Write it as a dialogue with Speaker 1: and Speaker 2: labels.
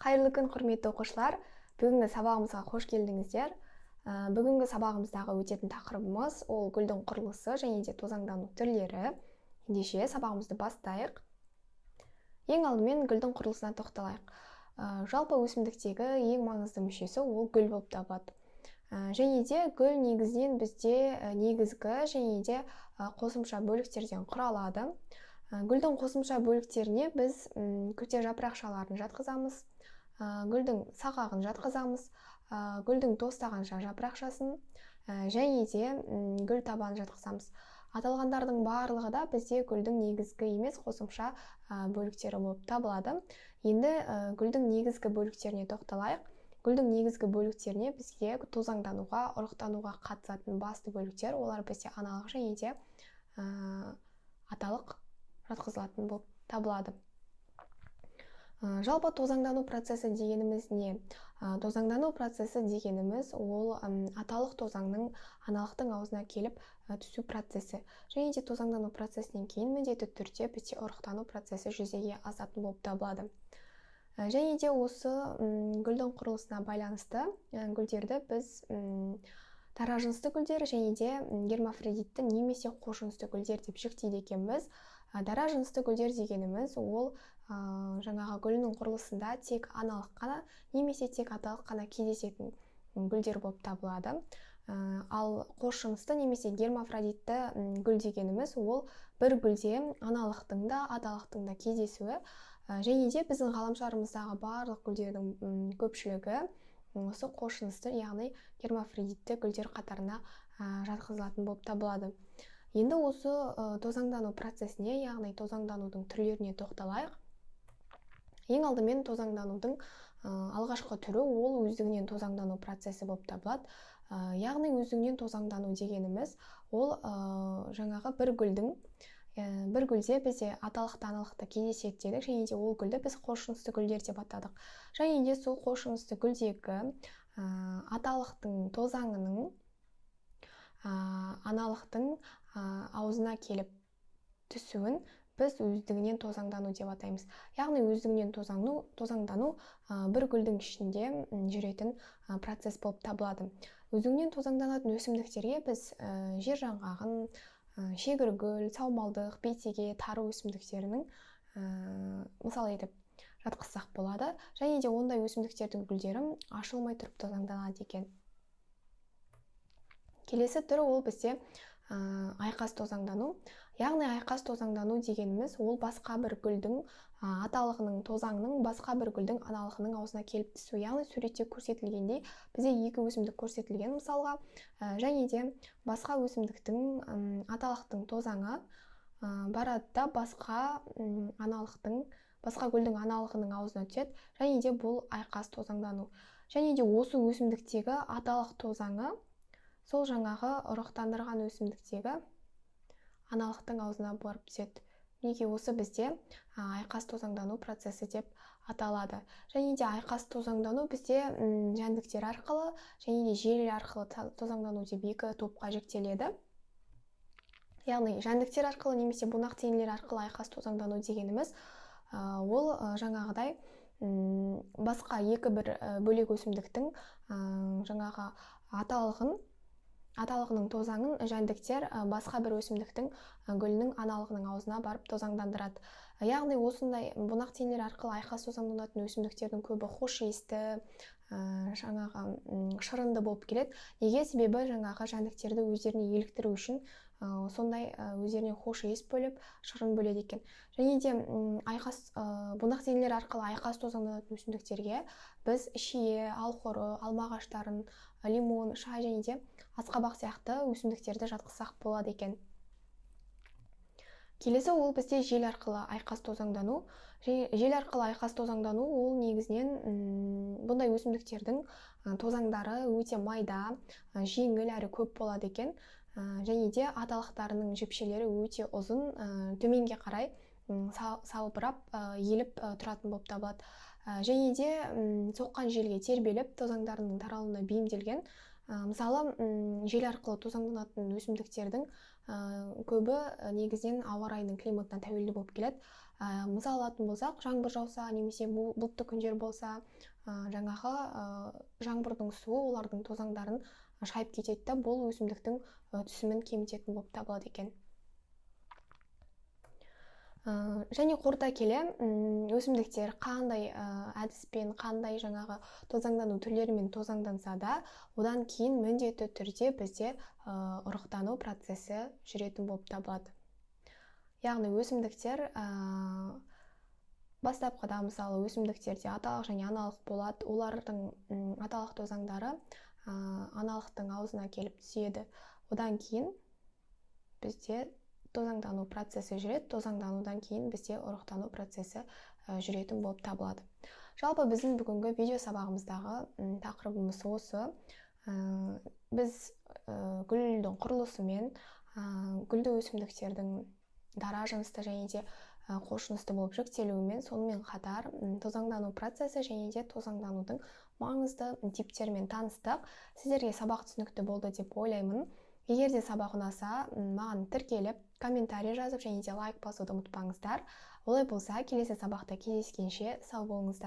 Speaker 1: Қайырлы күн, құрметті оқушылар! Бүгінгі сабағымызға қош келдіңіздер. Бүгінгі сабағымыздағы өтетін тақырыбымыз ол гүлдің құрылысы және де тозаңдану түрлері. Ендеше сабағымызды бастайық. Ең алдымен гүлдің құрылысына тоқталайық. Жалпы өсімдіктегі ең маңызды мүшесі ол гүл болып табылады. Және де гүл негізінен бізде негізгі және де қосымша бөліктерден құралады. Гүлдің қосымша бөліктеріне біз күлте жапырақшаларын жатқызамыз, гүлдің сақағын жатқызамыз, гүлдің тостағанша жапырақшасын және де гүл табанын жатқызамыз. Аталғандардың барлығы да бізде гүлдің негізгі емес қосымша бөліктері болып табылады. Енді гүлдің негізгі бөліктеріне тоқталайық. Гүлдің негізгі бөліктеріне бізге тозаңдануға, ұрықтануға қатысатын басты бөліктер, олар бізде аналық және де аталық жатқызылатын болып табылады. Жалпы тозаңдану процесі дегеніміз не? Тозаңдану процесі дегеніміз ол аталық тозаңның аналықтың аузына келіп түсу процесі. Және де тозаңдану процесінен кейін міндетті түрде бізде ұрықтану процесі жүзеге асатын болып табылады. Және де осы гүлдің құрылысына байланысты гүлдерді біз дара жынысты гүлдер және де гермафродитті немесе қос жынысты гүлдер деп жіктейді екенбіз. Дара жынысты гүлдер дегеніміз ол жаңағы гүлінің құрылысында тек аналық қана немесе тек аталық қана кездесетін гүлдер болып табылады. Ал қос жынысты немесе гермафродитті гүл дегеніміз ол бір гүлде аналықтың да аталықтың да кездесуі. Және де біздің ғаламшарымыздағы барлық гүлдердің көпшілігі осы қос жынысты, яғни гермафродитті гүлдер қатарына жатқызылатын болып табылады. Енді осы тозаңдану процесіне, яғни тозаңданудың түрлеріне тоқталайық. Ең алдымен тозаңданудың алғашқы түрі ол өздігінен тозаңдану процесі болып табылады. Яғни өздігінен тозаңдану дегеніміз ол жаңағы бір гүлдің, бір гүлде бізде аталықты аналықты кездеседі дедік, және де ол гүлді біз қос жынысты гүлдер деп атадық. Және де сол қос жынысты гүлдегі аталықтың тозаңының аналықтың аузына келіп түсуін біз өздігінен тозаңдану деп атаймыз. Яғни өздігінен тозаңдану бір гүлдің ішінде жүретін процесс болып табылады. Өздігінен тозаңданатын өсімдіктерге біз жер жаңғағын, шегіргүл, саумалдық, бетеге, тары өсімдіктерінің мысал етіп жатқызсақ болады. Және де ондай өсімдіктердің гүлдері ашылмай тұрып тозаңданады екен. Келесі түрі ол бізде айқас тозаңдану. Яғни айқас тозаңдану дегеніміз ол басқа бір гүлдің аталығының тозаңның басқа бір гүлдің аналығының аузына келіп түсу. Яғни суретте көрсетілгендей бізде екі өсімдік көрсетілген мысалға, және де басқа өсімдіктің аталықтың тозаңы барады да басқа аналықтың, басқа гүлдің аналығының аузына түседі. Және де бұл айқас тозаңдану. Және де осы өсімдіктегі аталық тозаңы сол жаңағы ұрықтандырған өсімдіктегі аналықтың аузына барып түседі. Мінекей осы бізде айқас тозаңдану процесі деп аталады. Және де айқас тозаңдану бізде жәндіктер арқылы және де жел арқылы тозаңдану деп екі топқа жіктеледі. Яғни жәндіктер арқылы немесе бунақ теңелер арқылы айқас тозаңдану дегеніміз ол жаңағыдай басқа екі бір бөлек өсімдіктің жаңағы аталығының тозаңын жәндіктер басқа бір өсімдіктің гүлінің аналығының аузына барып тозаңдандырады. Яғни осындай бунақ теңелер арқылы айқас тозаңданатын өсімдіктердің көбі хош иісті, жаңағы шырынды болып келеді. Неге? Себебі жаңағы жәндіктерді өздеріне еліктіру үшін сондай өздеріне хош иіс бөліп, шырын бөледі екен. Және де айқас бунақ теңелер арқылы айқас тозаңданатын өсімдіктерге біз шие, алқоры, алма ағаштарын, лимон, шай және де асқабақ сияқты өсімдіктерді жатқызсақ болады екен. Келесі ол бізде жел арқылы айқас тозаңдану. Жел арқылы айқас тозаңдану ол негізінен бұндай өсімдіктердің тозаңдары өте майда, жеңіл әрі көп болады екен. Және де аталықтарының жіпшелері өте ұзын, төменге қарай салбырап, еліп тұратын болып табылады. Және де соққан желге тербеліп, тозаңдарының таралуына бейімделген. Мысалы, жел арқылы тозаңданатын өсімдіктердің көбі негізінен ауа райының климатына тәуелді болып келеді. Мысал алатын болсақ, жаңбыр жауса немесе бұлтты күндер болса, жаңағы жаңбырдың суы олардың тозаңдарын шайып кетеді да, бұл өсімдіктің түсімін кемітетін болып табылады екен. Және қорыта келе, өсімдіктер қандай әдіспен, қандай жаңағы тозаңдану түрлерімен тозаңданса да, одан кейін міндетті түрде бізде ұрықтану процесі жүретін болып табылады. Яғни өсімдіктер бастапқыда, мысалы, өсімдіктерде аталық және аналық болады. Олардың аталық тозаңдары аналықтың аузына келіп түседі. Одан кейін бізде тозаңдану процесі жүреді. Тозаңданудан кейін бізде ұрықтану процесі жүретін болып табылады. Жалпы, біздің бүгінгі видео сабағымыздағы тақырыбымыз осы. Біз гүлдің құрылысымен, гүлді өсімдіктердің дара жынысты және де қос жынысты болып жіктелуімен, сонымен қатар тозаңдану процесі және де тозаңданудың маңызды типтерімен таныстық. Сіздерге сабақ түсінікті болды деп ойлаймын. Егер де сабақ ұнаса, маған тіркеліп, комментарий жазып және де лайк басуды ұмытпаңыздар. Олай болса, келесі сабақта кездескенше сау болыңыздар.